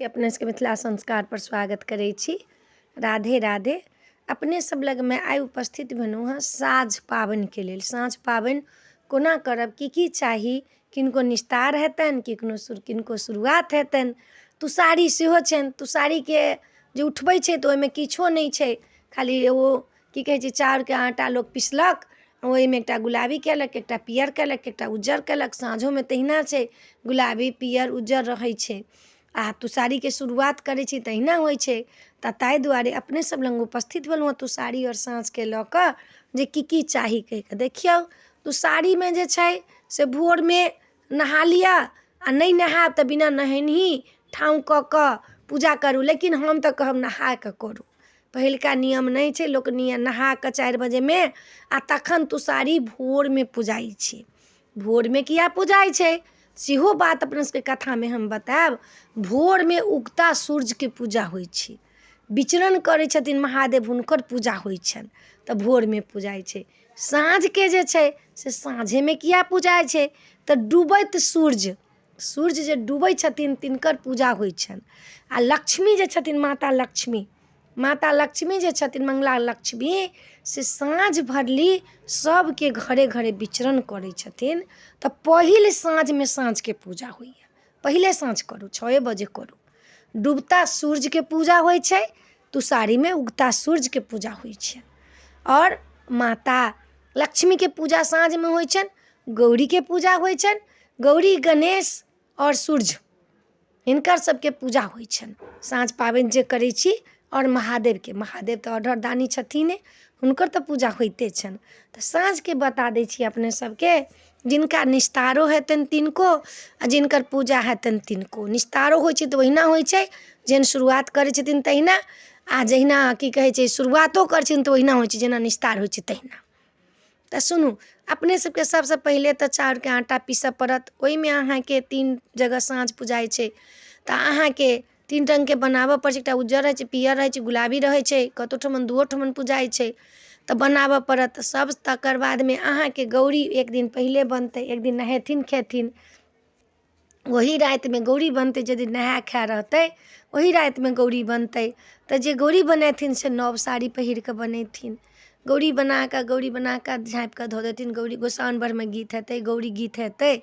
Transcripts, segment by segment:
अपने सबके मिथिला संस्कारपर स्वागत करै छी। राधे राधे। अपने सब लगमे आइ उपस्थित भेलहुँ हँ साँझ पाबनिके लेल। साँझ पाबनि कोना करब, की की चाही, किनको निस्तार हेतनि, किनको शुरुआत हेतनि। तुसारी सेहो छनि। तुसारीके जे उठबै छै तऽ ओहिमे किछो नहि छै, खाली ओ की कहै छै, चाउरके आटा लोक पिसलक, ओहिमे एकटा गुलाबी कयलक, एकटा पीयर कयलक, एकटा उज्जर कयलक। साँझोमे तहिना छै, गुलाबी पीयर उज्जर रहै छै। आ तुसारीके शुरुआत करै छी तहिना होइ छै। तऽ ताहि दुआरे अपने सब लग उपस्थित भेलहुँ हँ तुसारी आओर साँझके लऽ कऽ जे की की चाही कहि कऽ देखियौ। तुसारीमे जे छै से भोरमे नहा लिअ, आ नहि नहायब तऽ बिना नहेनही ठाँव कऽ कऽ पूजा करू, लेकिन हम तऽ कहब नहा कऽ करू। पहिलुका नियम नहि छै, लोक नहा कऽ 4 बजेमे आ तखन तुसारी भोरमे पुजाइ छै। भोरमे किया पुजाइ छै सेहो बात अपना सबके कथामे हम बतायब। भोरमे उगता सूर्यके पूजा होइ छै, विचरण करै छथिन महादेव, हुनकर पूजा होइ छनि, तऽ भोरमे पुजाइ छै। साँझके जे छै से साँझेमे किया पुजाइ छै? तऽ डूबैत सूर्य, सूर्य जे डूबै छथिन तिनकर पूजा होइ छनि। आ लक्ष्मी जे छथिन, माता लक्ष्मी, माता लक्ष्मी जे छथिन, मङ्गला लक्ष्मी, से साँझ भरली सभके घरे घरे विचरण करै छथिन। तऽ पहिल साँझमे साँझके पूजा होइए। पहिले साँझ करू, 6 बजे करू। डूबता सूर्यके पूजा होइ छै तुषारीमे, उगता सूर्यके पूजा होइ छै। आओर माता लक्ष्मीके पूजा साँझमे होइ छनि, गौरीके पूजा होइ छनि। गौरी, गणेश आओर सूर्य, हिनकर सबके पूजा होइ छनि साँझ पाबनि जे करै छी। आओर महादेवके, महादेव तऽ औढरदानी छथिने, हुनकर तऽ पूजा होइते छनि। तऽ साँझके बता दै छी अपने सबके, जिनका निस्तारो हेतनि तिनको, आ जिनकर पूजा हेतनि तिनको। निस्तारो होइ छै तऽ ओहिना होइ छै, जेहन शुरुआत करै छथिन तहिना, आ जहिना की कहै छै शुरुआतो करै छथिन तऽ ओहिना होइ छै जेना निस्तार होइ छै तहिना। तऽ सुनू, अपने सबके सबसँ पहिले तऽ चाउरके आटा पीसऽ पड़त। ओहिमे अहाँके 3 जगह साँझ पुजाइ छै, तऽ अहाँके 3 रङ्गके बनाबऽ पड़ै छै। एकटा उज्जर रहै छै, पीयर रहै छै, गुलाबी रहै छै। कतहु ठमन दूओ ठमन पुजाइ छै, तऽ बनाबऽ पड़त सब। तकर बादमे अहाँके गौरी एक दिन पहिले बनतै। एक दिन नहेथिन खेथिन, ओही रातिमे गौरी बनतै। यदि नहाय खाय रहतै, ओही रातिमे गौरी बनतै। तऽ जे गौरी बनेथिन से नव साड़ी पहिर कऽ बनेथिन। गौरी बना कऽ, गौरी बना कऽ झाँपि कऽ धऽ देथिन। गौरी गोसाउनि परमे गीत हेतै, गौरी गीत हेतै,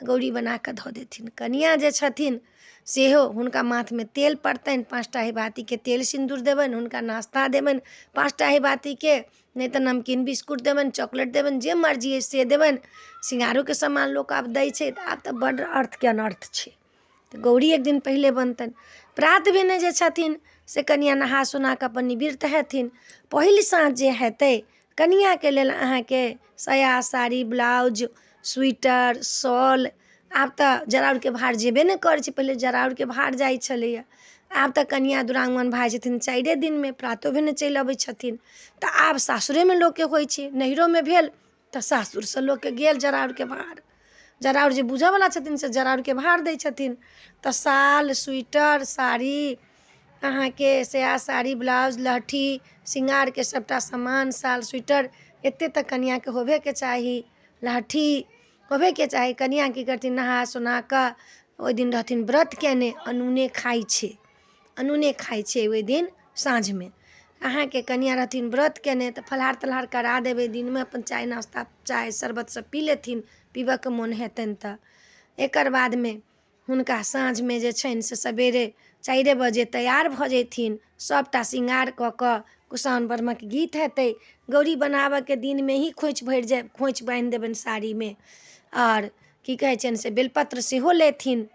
गौरी बना कऽ धऽ देथिन। कनिआँ जे छथिन सेहो हुनका माथमे तेल पड़तनि, 5टा हेबातीके तेल सिन्दूर देबनि, हुनका नाश्ता देबनि 5टा हेबातीके, नहि तऽ नमकीन बिस्कुट देबनि, चॉकलेट देबनि, जे मर्जी अइ से देबनि। सिंगारोके सामान लोक आब दै छै, तऽ आब तऽ बड्ड अर्थके अनर्थ छै। तऽ गौरी एक दिन पहिले बनतनि। प्रात भेने जे छथिन से कनिआँ नहा सोना कऽ अपन निवृत्त हेथिन। पहिल साँझ जे हेतै, कनिआँके लेल अहाँके साया, साड़ी, ब्लाउज, स्वेटर, शॉल। आब तऽ जराउरके भार जेबे नहि करै छै, पहिले जराउरके भार जाइ छलैए। आब तऽ कनिआँ दुरागमन भऽ जाइ छथिन 4 दिनमे, प्रातो भेने चलि अबै छथिन। तऽ आब सासुरेमे लोकके होइ छै, नैहरोमे भेल तऽ सासुरसँ लोकके गेल जराउरके भार। जराउर जे बुझऽवला छथिन से जराउरके भार दै छथिन। तऽ साल, स्वेटर, साड़ी, अहाँके साया, साड़ी, ब्लाउज, लहठी, सिंगारके सबटा सामान, साल, स्वेटर, एते तऽ कनिआँके होबेके चाही, लहठी होबेके चाही। कनिआँ की करथिन? नहा सोना कऽ ओहि दिन रहथिन व्रत कयने, अनूने खाइ छै, अनूने खाइ छै। ओहि दिन साँझमे अहाँके कनिआँ रहथिन व्रत कयने, तऽ फलाहार तलहार करा देबै दिनमे, अपन चाय नाश्ता, चाय शरबत सब पी लेथिन, पीबऽके मोन हेतनि तऽ। एकर बादमे हुनका साँझमे जे छनि से सबेरे 4 बजे तैयार भऽ जेथिन, सबटा श्रृंगार कऽ कऽ गोसाउनि ब्रह्मक गीत हेतै। गौरी बनाबऽके दिनमे ही खोँइछ भरि जाइ, खोँइछ बान्हि देबनि साड़ीमे। आओर की कहै छनि से बेलपत्र सेहो लेथिन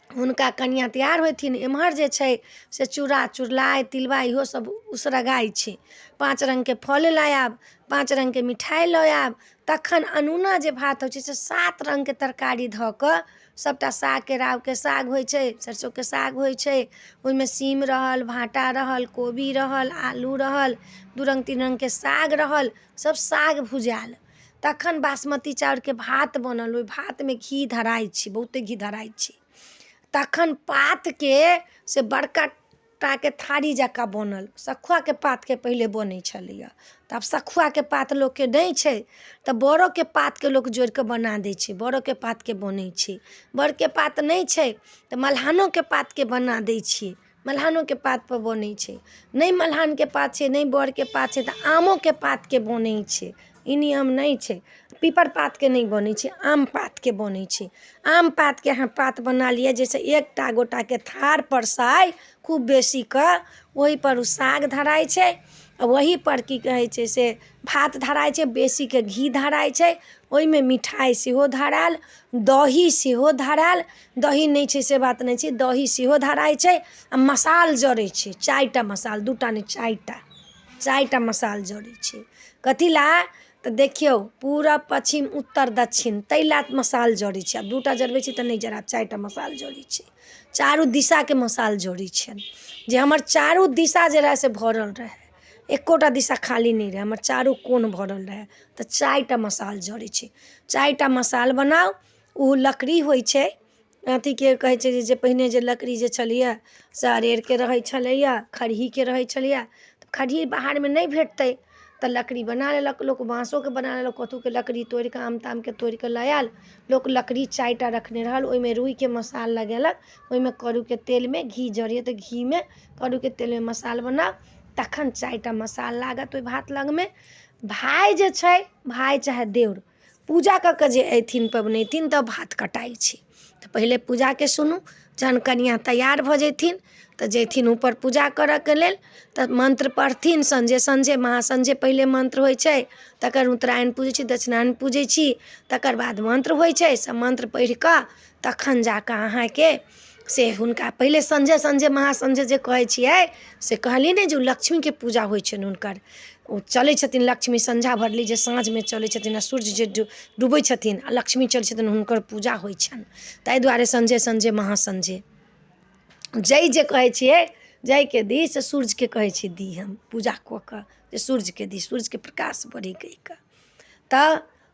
हुनका। कनिआँ तैयार होथिन, एम्हर जे छै से चूड़ा, चुड़लाइ, तिलबा इहो सब उसरगाइ छै। 5 रङ्गके फल लऽ आयब, 5 रङ्गके मिठाइ लऽ आयब। तखन अनूना जे भात होइ छै से 7 रङ्गके तरकारी धऽ कऽ, सबटा साग, केराउके साग होइ छै, सरिसोके साग होइ छै, ओहिमे सीम रहल, भाँटा रहल, कोबी रहल, आलू रहल, 2 रङ्ग 3 रङ्गके साग रहल, सब साग भुजायल। तखन बासमती चाउरके भात बनल, ओहि भातमे घी धराइ छै, बहुते घी धराइ छै। तखन पातके से बड़का एकटाके थारी जकाँ बनल। सखुआके पातके पहिले बनै छलैए, तऽ आब सखुआके पात लोकके नहि छै, तऽ बड़ोके पातके लोक जोड़िकऽ बना दै छै, बड़ोके पातके बनै छै। बड़के पात नहि छै तऽ मलहानोके पातके बना दै छियै, मलहानोके पातपर बनै छै। नहि मलहानके पात छै, नहि बड़के पात छै, तऽ आमोके पातके बनै छै। ई नियम नहि छै। पीपर पातके नहि बनै छै, आम पातके बनै छै। आम पातके अहाँ पात बना लिअ, जाहिसँ एकटा गोटाके थार परसाइ खूब बेसीके, ओहिपर ओ साग धराइ छै, आओर ओहीपर की कहै छै से भात धराइ छै, बेसीके घी धराइ छै, ओहिमे मिठाइ सेहो धरायल, दही सेहो धरायल। दही नहि छै से बात नहि छै, दही सेहो धराइ छै। आओर मसाल जरै छै, 4टा मसाल, 2टा नहि, 4टा, 4टा मसाल जरै छै। कथी लए तऽ देखियौ, पूरब पच्छिम उत्तर दक्षिण, ताहि लए मसाल जरै छै। आब 2टा जरबै छी तऽ नहि जरायब, 4टा मसाल जरै छै, चारू दिशाके मसाल जरै छनि, जे हमर चारू दिशा जे रहए से भरल रहए, एकोटा दिशा खाली नहि रहए, हमर चारू कोन भरल रहए, तऽ 4टा मसाल जरै छै। 4टा मसाल बनाउ। ओ लकड़ी होइ छै, अथीके कहै छै जे पहिने जे लकड़ी जे छलैए से अरेरके रहै छलैए, खरहीके रहै छलैए। तऽ खरही बाहरमे नहि भेटतै तऽ लकड़ी बना लेलक लोक, बाँसोके बना लेलक, कथूके लकड़ी तोड़िकऽ, आम तामके तोड़िकऽ लऽ आयल लोक। लकड़ी 4टा रखने रहल, ओहिमे रुइके मसाल लगेलक, ओहिमे करूके तेलमे घी जरैए, तऽ घीमे करूके तेलमे मसाल बनाउ, तखन 4टा मसाल लागत ओहि भात लगमे। भाय जे छै, भाय चाहे देउर, पूजा कऽ कऽ जे अयथिन पबनैतिन, तऽ भात कटाइ छै। तऽ पहिले पूजाके सुनू। जहन कनिआँ तैयार भऽ जयथिन तऽ जयथिन ऊपर पूजा करयके लेल, तऽ मन्त्र पढ़थिन सँझे सँझे, महासँझे पहिले मन्त्र होइ छै, तकर उत्तरायण पूजै छी, दक्षिणायन पूजै छी, तकर बाद मन्त्र होइ छै। से मन्त्र पढ़ि कऽ तखन जा कऽ अहाँके से हुनका पहिले सँझे सँझे महासँझे जे कहै छियै, से कहलियै ने जे ओ लक्ष्मीके पूजा होइ छनि हुनकर। ओ चलै छथिन लक्ष्मी, सँझा भरली जे साँझमे चलै छथिन, आ सूर्य जे डूबै छथिन आ लक्ष्मी चलै छथिन, हुनकर पूजा होइ छनि। ताहि दुआरे सँझे सँझे महासँझे जै जे कहै छियै, जाहिके दी से सूर्यके कहै छियै दी, हम पूजा कऽ कऽ जे सूर्यके दी, सूर्यके प्रकाश बढ़ी कहि कऽ। तऽ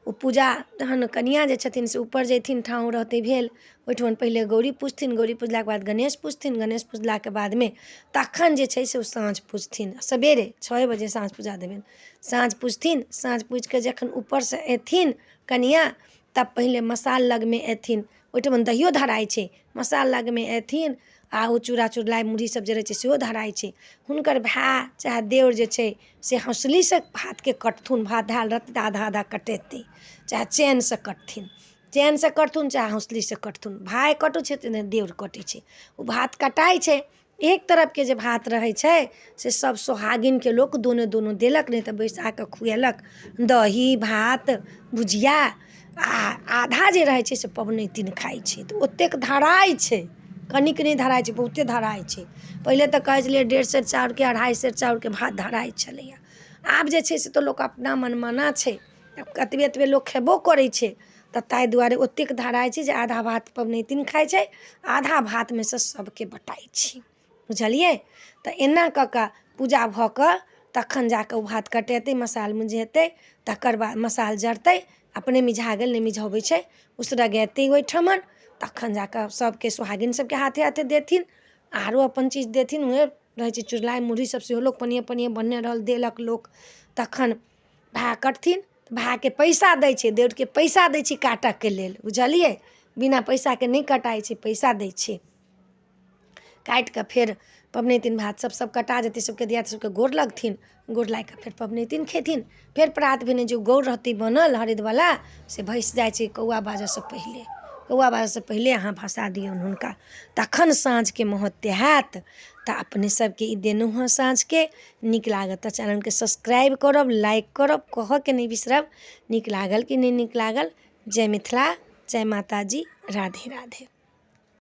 ओ पूजा तहन कनिआँ जे छथिन से ऊपर जयथिन, ठाँव रहतै भेल, ओहिठमन पहिले गौरी पुजथिन, गौरी पुजलाके बाद गणेश पुजथिन, गणेश पुजलाके बादमे तखन जे छै से ओ साँझ पुजथिन। सवेरे 6 बजे साँझ पूजा देबनि, साँझ पुजथिन। साँझ पूजिकऽ जखन ऊपरसँ अयथिन कनिआँ, तब पहिले मसाल लगमे अयथिन, ओहिठमन दहियो धराइ छै। मसाल लगमे अयथिन आ ओ चूड़ा चुड़लाइ मुरही सब जे रहै छै सेहो धराइ छै। हुनकर भाय चाहे देवर जे छै से हौसलीसँ भातके कटथुन, भात धएल रहतै तऽ आधा आधा कटेतै, चाहे चेनसँ कटथिन, चेनसँ कटथुन चाहे हौसलीसँ कटथुन, भाय कटै छथिन, देवर कटै छै, ओ भात कटाइ छै। एक तरफके जे भात रहै छै से सब सोहागिनके लोक दोनो दोनो देलक, नहि तऽ बैसा कऽ खुएलक दही भात भुजिया, आ आधा जे रहै छै से पबनैतिन खाइ छै। तऽ ओतेक धराइ छै, कनिक नहि धराइ छै, बहुते धराइ छै। पहिले तऽ कहै छलियै 1.5 सेर चाउरके, 2.5 सेर चाउरके भात धराइ छलैए। आब जे छै से तऽ लोक अपना मनमाना छै, एतबे एतबे लोक खेबो करै छै, तऽ ताहि दुआरे ओतेक धराइ छै जे आधा भात पबनैतिन खाइ छै, आधा भातमे सँ सभके बँटाइ छै, बुझलियै? तऽ एना कऽ कऽ पूजा भऽ कऽ तखन जा कऽ ओ भात कटेतै, मसाल मिझेतै, तकर बाद मसाल जरतै, अपने मिझा गेल, नहि मिझबै छै, उसरगेतै ओहिठमन, तखन जा कऽ सभके सोहागिन सभके हाथे हाथे देथिन, आरो अपन चीज देथिन। उएह रहै छै चुड़लाइ मुरही सब सेहो लोक पनिए पनिए बनेने रहल, देलक लोक। तखन भाय कटथिन, भायके पैसा दै छै, देउरके पैसा दै छै काटऽके लेल, बुझलियै? बिना पैसाके नहि कटाइ छै, पैसा दै छै। काटि कऽ फेर पबनैतिन भात सब सब कटा जेतै, सबके दिया सबके गोर लगथिन, गोर लागि कऽ फेर पबनैतिन खेथिन। फेर प्रात भेने जे गौर रहतै बनल हरदिवला से भसि जाइ छै कौआ बाजऽसँ पहिले, कौआ बाजऽसँ पहिले अहाँ भसा दियौन हुनका, तखन साँझके महत्व हैत। तऽ अपने सबके ई देलहुँ हँ साँझके। नीक लागत तऽ चैनलके सब्सक्राइब करब, लाइक करब, कहऽके नहि बिसरब नीक लागल कि नहि नीक लागल। जय मिथिला, जय माताजी, राधे राधे।